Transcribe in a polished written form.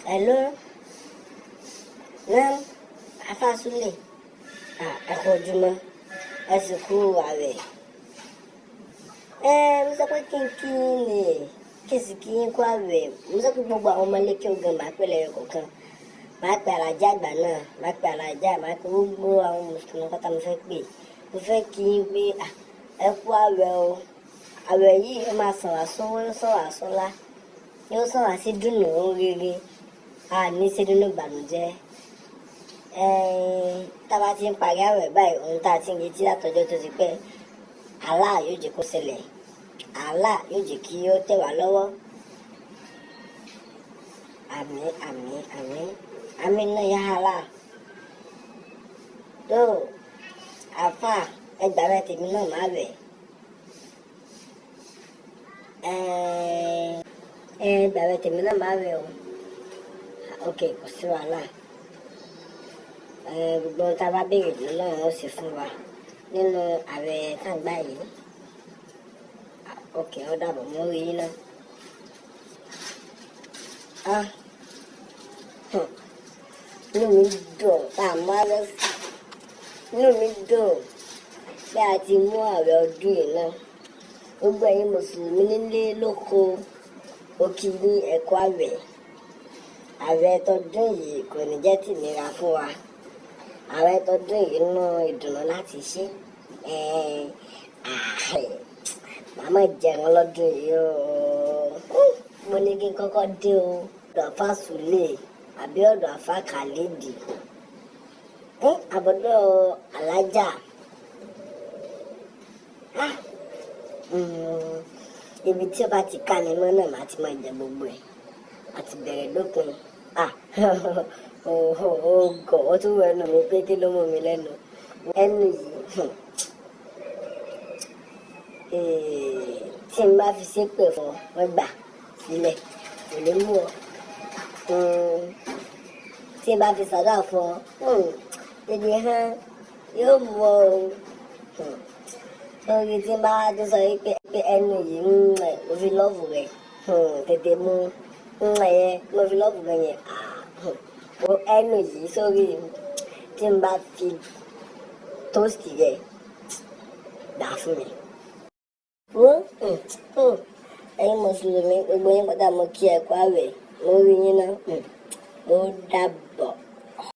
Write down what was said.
Hello, naam, Afa Sule. Ẹ kú ojúmọ́, ẹ sì kú ààwẹ̀. Ẹ mo sọ pé kí n kí yín ni, kí n sì kí yín kú ààwẹ̀. Mo sọ pé gbogbo àwọn ọmọ ilé kí ogan máa pè lẹ́yọ kọ̀ọ̀kan. Máa pe alájà àgbà náà, máa pe alájà, máa pe gbogbo àwọn mùsùlùmí pátá mo fẹ́ pè. Mo fẹ́ kí yín pé ẹ kú ààwẹ̀ o. Ààwẹ̀ yìí ó máa sàn wá sówó, yóò sàn wá sọ́lá, yóò sàn wá sí dùnú rere. A ní sí nínú ìbànújẹ́. Tá a bá ti ń parí ààwẹ̀ báyìí, ohun tá a ti ń retí látọjọ́ tó ti pẹ́, Allah yóò jẹ́ kó ṣẹlẹ̀. Allah yóò jẹ́ kí ó tẹ̀ wá lọ́wọ́. Àmín, àmín, àmín, àmín náà ya Allah. Tó àfà ẹgbàá rẹ tèmi náà má wẹ̀. Ẹgbàá rẹ tèmi náà má wẹ̀ o. Ok, kò sí wàhálà. Gbogbo ohun tá a bá béèrè lọ́lọ́run ó sì fún wa nínú ààwẹ̀ tá à ń gbà yìí. Ok, ó dàbọ̀, mo rí yín náà. Ah, inú mi dùn tá a mú ààwẹ̀ sí. Inú mi dùn pé a ti mú ààwẹ̀ ọdún yìí náà. Gbogbo ẹ̀yin mùsùlùmí nílé lóko, ó kí ní ẹ kú ààwẹ̀. Ààwẹ̀ tọdún yìí kò ní jẹ́ tìnira fún wa. Ààwẹ̀ tọdún yìí nú ìdùnnú láti ṣe. Màmá jẹun lọ́dún yìí o. Mo ní kí n kọ́kọ́ dé o. Ọ̀dọ̀ Àfá Sule àbí ọ̀dọ̀ Àfá Khalidi. Àbọ̀dọ̀ alájà. Ah, ibi tí ó bá ti ká mi mọ́ náà màá ti máa jẹ gbogbo ẹ̀. Àti bẹ̀rẹ̀ dópin. Ah, ó gọ̀, ó tún wọ ẹnu mi pé kí ló mú mi lẹ́nu. Ẹnu yìí, tí n bá fi ṣépè fún ọ, wọ́n gbà sílẹ̀, kò lè mú ọ. Tí n bá fi ṣàdúrà fún ọ, tètè hàn yóò mú ọ o. Lórí tí n bá tó sọ wípé ẹnu yìí ń ẹ̀ mo fi love rẹ̀, tètè mú ẹ̀ mo fi love rẹ̀ yẹn. Ẹnu yìí sórí tí n bá fi toast rẹ̀ gbà fún mi. Wo, ẹ̀yin mùsùlùmí, gbogbo yín pátá mo kí ẹ kú àwẹ̀, mo rí yín náà, ó dàbọ̀.